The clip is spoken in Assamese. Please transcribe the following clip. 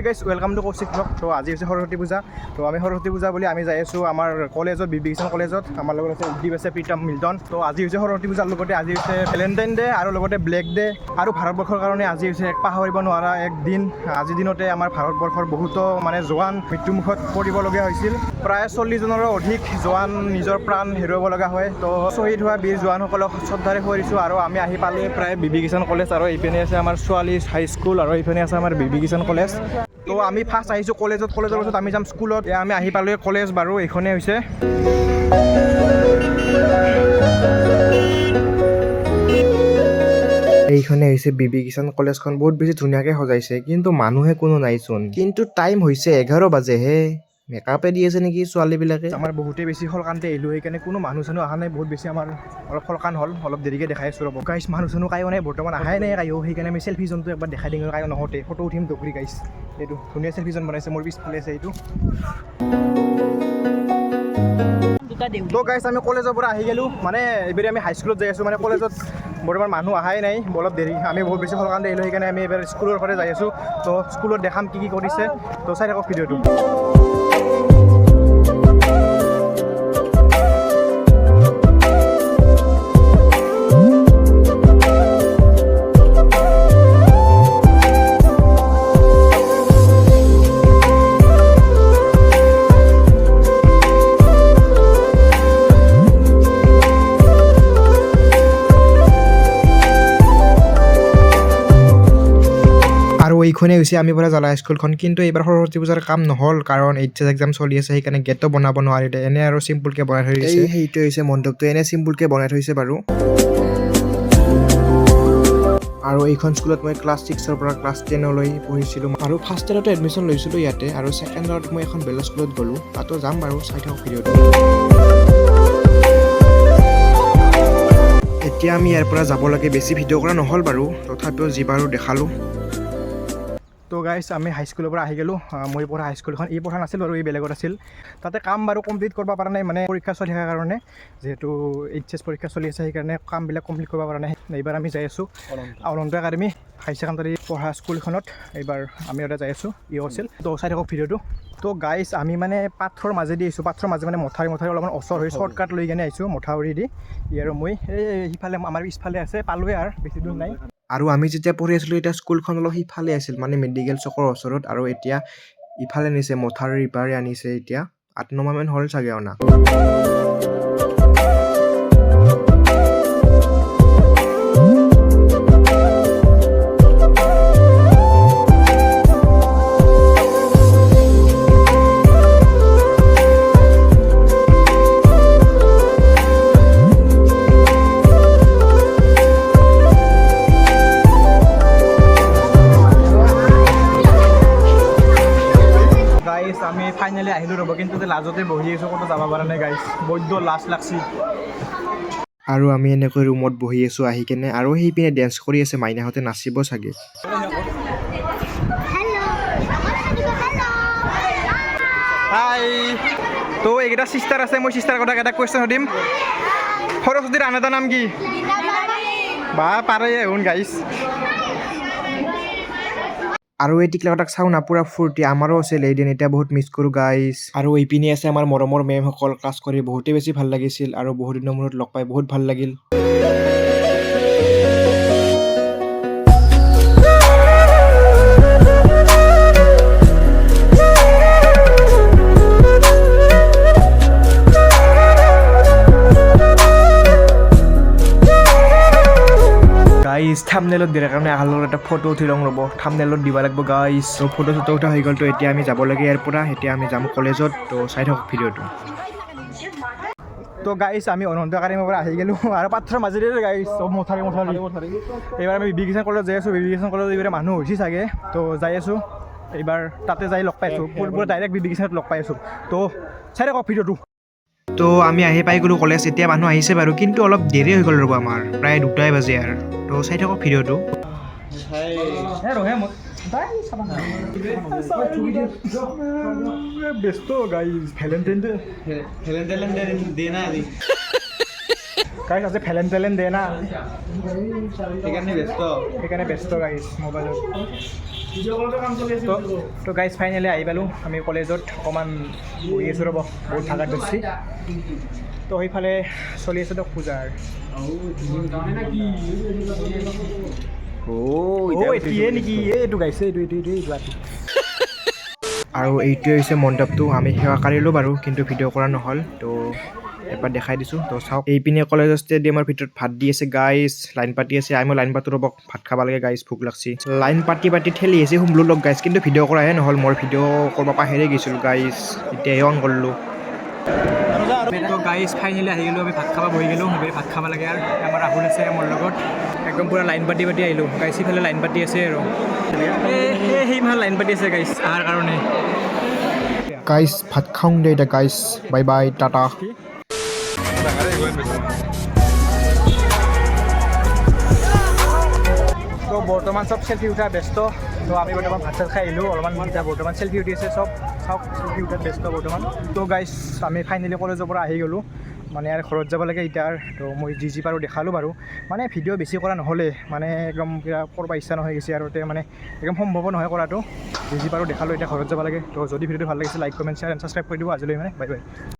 Hey guys, welcome to Kaushik vlog. তো আজি হৈছে সৰস্বতী পূজা। তো আমি সৰস্বতী পূজা বুলি আমি যাই আছোঁ আমাৰ কলেজত, বি বি কিষাণ কলেজত। আমাৰ লগত আছে উদ্দীপ, আছে প্ৰীতম, মিল্টন। তো আজি হৈছে সৰস্বতী পূজাৰ লগতে আজি হৈছে ভেলেণ্টাইন ডে আৰু লগতে ব্লেক ডে। আৰু ভাৰতবৰ্ষৰ কাৰণে আজি হৈছে এক পাহৰিব নোৱাৰা এক দিন। আজিৰ দিনতে আমাৰ ভাৰতবৰ্ষৰ বহুতো মানে জোৱান মৃত্যুমুখত পৰিবলগীয়া হৈছিল। প্ৰায় 40 জনৰো অধিক জোৱান নিজৰ প্ৰাণ হেৰুৱাব লগা হয়। তো শ্বহীদ হোৱা বীৰ জোৱানসকলক শ্ৰদ্ধাৰে সোঁৱৰিছোঁ। আৰু আমি আহি পালোঁ প্ৰায় বি বি কিষাণ কলেজ। আৰু এইপিনে আছে আমাৰ ছোৱালী হাইস্কুল আৰু এইপিনে আছে আমাৰ বি বি কিষাণ কলেজ। তো আমি ফাৰ্ষ্ট আহিছোঁ কলেজত, কলেজৰ পাছত আমি যাম স্কুলত। এয়া আমি আহি পালোঁৱে কলেজ বাৰু, এইখনেই হৈছে। এইখনে হৈছে বি বি কিষাণ কলেজখন। বহুত বেছি ধুনীয়াকে সজাইছে, কিন্তু মানুহে কোনো নাইচোন। কিন্তু টাইম হৈছে 11 বাজে হে। মেকআপে দি আছে নেকি ছোৱালীবিলাকে? আমাৰ বহুতেই বেছি সলকানতে আহিলোঁ, সেইকাৰণে কোনো মানুহ চানুহ অহা নাই। বহুত বেছি আমাৰ অলপ সলকান হ'ল, অলপ দেৰিকৈ দেখাই আছোঁ ৰ'ব। গাইছ, মানুহ চানুহ কায়ো নাই, বৰ্তমান অহাই নাই কায়ো। সেইকাৰণে আমি চেল্ফি জোনটো একবাৰ দেখাই দিওঁ। কায়ো নহওঁতে ফটো উঠিম দৌৰি। গাইছ, এইটো ধুনীয়া চেল্ফি জোন বনাইছে, মোৰ পিছফালে আছে এইটো। তো গাইছ, আমি কলেজৰ পৰা আহি গ'লোঁ। মানে এইবাৰ আমি হাইস্কুলত যাই আছোঁ। মানে কলেজত বৰ্তমান মানুহ অহাই নাই, অলপ দেৰি। আমি বহুত বেছি সলকানতে আহিলোঁ, সেইকাৰণে আমি এইবাৰ স্কুলৰ ফালে যাই আছোঁ। তো স্কুলত দেখাম কি কি কৰিছে। তো চাই থাকক ভিডিঅ'টো। আৰু এইখনেই হৈছে আমি পঢ়া জ্বালা স্কুলখন। কিন্তু এইবাৰ সৰস্বতী পূজাৰ কাম নহ'ল, কাৰণ এইচ এছ এক্সাম চলি আছে, সেইকাৰণে গেটো বনাব নোৱাৰিলে। এনে আৰু চিম্পুলকে বনাই থৈ দিছে। সেইটোৱে হৈছে মণ্ডপটো, এনে চিম্পুলকে বনাই থৈছে বাৰু। আৰু এইখন স্কুলত মই ক্লাছ 6ৰ পৰা ক্লাছ 10লৈ পঢ়িছিলোঁ আৰু ফাৰ্ষ্ট ইয়াৰতো এডমিশ্যন লৈছিলোঁ ইয়াতে। আৰু ছেকেণ্ড ইয়াৰত মই এখন বেলেগ স্কুলত গ'লোঁ, তাতো যাম বাৰু, চাই থাকক ভিডিঅ'টো। এতিয়া আমি ইয়াৰ পৰা যাব লাগে। বেছি ভিডিঅ' কৰা নহ'ল বাৰু, তথাপিও যি পাৰোঁ দেখালোঁ। তো গাইছ, আমি হাইস্কুলৰ পৰা আহি গ'লোঁ। মই পঢ়া হাইস্কুলখন, ই পঢ়া নাছিল বাৰু, ই বেলেগত আছিল। তাতে কাম বাৰু কমপ্লিট কৰিব পৰা নাই, মানে পৰীক্ষা চলি থকাৰ কাৰণে, যিহেতু এইচ এছ পৰীক্ষা চলি আছে, সেইকাৰণে কামবিলাক কমপ্লিট কৰিব পৰা নাই। এইবাৰ আমি যাই আছোঁ অনন্ত একাডেমি, হাই ছেকেণ্ডাৰী পঢ়া স্কুলখনত। এইবাৰ আমি ইয়াতে যাই আছোঁ, ই আছিল। তো চাই থাকক ভিডিঅ'টো। তো গাইছ, আমি মানে পাথৰ মাজেদি আহিছোঁ। পাথৰ মাজে মানে মথাউৰি মথাউৰি অলপমান ওচৰ হৈ শ্বৰ্টকাট লৈ কেনে আহিছোঁ মথাউৰি দি। ই আৰু মই এই সিফালে, আমাৰ পিছফালে আছে, পালোৱে আৰু বেছি দূৰ নাই। আৰু আমি যেতিয়া পঢ়ি আছিলোঁ, তেতিয়া স্কুলখন অলপ সিফালে আছিল, মানে মেডিকেল চকৰ ওচৰত। আৰু এতিয়া ইফালে নিছে, মথাউৰিৰ ইপাৰে আনিছে। এতিয়া 8-9 মাহমান হ'ল চাগে অনা। গাইছ, আমি ফাইনেলি আহিলোঁ ৰ'ব, কিন্তু যে লাজতে বহি আছোঁ, ক'তো যাব পৰা নাই গাইছ, বৈদ্য লাজ লাগছি। আৰু আমি এনেকৈ ৰুমত বহি আছোঁ আহি কেনে। আৰু সেইপিনে ডেন্স কৰি আছে, মাইনাহঁতে নাচিব চাগে। Hello', hello'. হাই। তো এইকেইটা চিষ্টাৰ আছে, মই চিষ্টাৰ কথা এটা কুৱেশ্যন সুধিম। সৰস্বতীৰ আন এটা নাম কি? বা, পাৰে শুন গাইছ। আৰু এই টিকলাকেইটাক চাওঁ না, পূৰা ফূৰ্তি। আমাৰো আছিল এদিন, এতিয়া বহুত মিছ কৰোঁ গাইছ। আৰু এইপিনে আছে আমাৰ মৰমৰ মেমসকল। ক্লাছ কৰি বহুতেই বেছি ভাল লাগিছিল আৰু বহুত দিনৰ মূৰত লগ পাই বহুত ভাল লাগিল। গাইজ, থামনেলত দিয়াৰ কাৰণে আহাৰ লগত এটা ফটো উঠি লওঁ ৰ'ব, থামনেলত দিব লাগিব গাইজ। তো ফটো চটো উঠা হৈ গ'ল। তো এতিয়া আমি যাব লাগে ইয়াৰ পৰা, এতিয়া আমি যাম কলেজত। তো চাই থাকক ভিডিঅ'টো। তো গাইছ, আমি অনন্ত একাডেমীৰ পৰা আহি গ'লোঁ আৰু পাথৰৰ মাজেৰে গাইছ, চব মথাউৰি মথাউৰি। এইবাৰ আমি বি বি কিষাণ কলেজ যাই আছোঁ। বি বি কিষাণ কলেজত এইবাৰ মানুহ হৈছে চাগে, তো যাই আছোঁ। এইবাৰ তাতে যাই লগ পাইছোঁ, পূৰা ডাইৰেক্ট বি বি কিষাণত লগ পাই আছোঁ। তো চাই থাকক ভিডিঅ'টো। তো আমি আহি পাই গ'লোঁ কলেজ। এতিয়া মানুহ আহিছে বাৰু, কিন্তু অলপ দেৰি হৈ গ'ল ৰ'ব, আমাৰ প্ৰায় 2টাই বাজে আৰু। তো চাই থাকক ভিডিঅ'টো। ব্যস্ত guys, Valentine day. Valentine day না আজি। গাইজ, আজি ভেলেণ্টাইন ডে না। সেইকাৰণে ব্যস্ত। সেইকাৰণে ব্যস্ত গাইজ মোবাইলত। তো গাইজ, ফাইনেলি আহি পালোঁ আমি কলেজত। অকণমান বহি আছোঁ, ৰ'ব, বহুত ভাগৰ ধৰিছে। তো সেইফালে চলি আছে দিয়ক পূজাৰ। অ' এতিয়াই নেকি? এইটো গাইছে, এইটো এইটো এইটো এইটো এইটো। আৰু এইটোৱে হৈছে মণ্ডপটো। আমি সেৱা কাঢ়িলোঁ বাৰু, কিন্তু ভিডিঅ' কৰা নহ'ল। তো এবাৰ দেখাই দিছোঁ। তো চাওক, এইপিনে কলেজৰ ষ্টেডিয়ামৰ ভিতৰত ভাত দি আছে গাইজ, লাইন পাতি আছে। আমিও লাইন পাতো, ৰ'বক, ভাত খাব লাগে গাইজ, ভোক লাগছি। লাইন পাতি পাতি ঠেলি আছে সোমলো লগ গাইজ, কিন্তু ভিডিঅ' কৰাহে নহ'ল। মোৰ ভিডিঅ' কৰিব পাহৰি গৈছিলোঁ গাইজ, এতিয়াহে অন কৰিলোঁ। তো গাইজ, ফাইনেলি আহি গ'লোঁ আমি, ভাত খাব বহি গ'লোঁ। সেইবাৰে ভাত খাব লাগে। আৰু আমাৰ ৰাহুল আছে মোৰ লগত। একদম পূৰা লাইন পাতি পাতি আহিলোঁ গাইজ। সিফালে লাইন পাতি আছে আৰু এই সেই ভাল লাইন পাতি আছে গাইজ অহাৰ কাৰণে। গাইজ, ভাত খাওঁ দে এতিয়া গাইজ। Bye bye, Tata. তো বৰ্তমান চব চেলফি উঠা ব্যস্ত। তো আমি বৰ্তমান ভাত চাত খাই আহিলোঁ অলপমান। এতিয়া বৰ্তমান চেলফি উঠি আছে চব। চাওক, চেলফি উঠাত ব্যস্ত বৰ্তমান। তো গাইজ, আমি ফাইনেলি কলেজৰ পৰা আহি গ'লোঁ, মানে আৰু ঘৰত যাব লাগে এতিয়া। আৰু তো মই যি যি পাৰোঁ দেখালোঁ বাৰু। মানে ভিডিঅ' বেছি কৰা নহ'লে, মানে একদম কিবা কৰিব ইচ্ছা নহৈ গৈছে আৰু তে মানে একদম সম্ভৱো নহয় কৰাটো। যি যি পাৰোঁ দেখালোঁ, এতিয়া ঘৰত যাব লাগে। তো যদি ভিডিঅ'টো ভাল লাগিছে, like, comment, share and subscribe কৰি দিব। আজিলৈ মানে বাই বাই।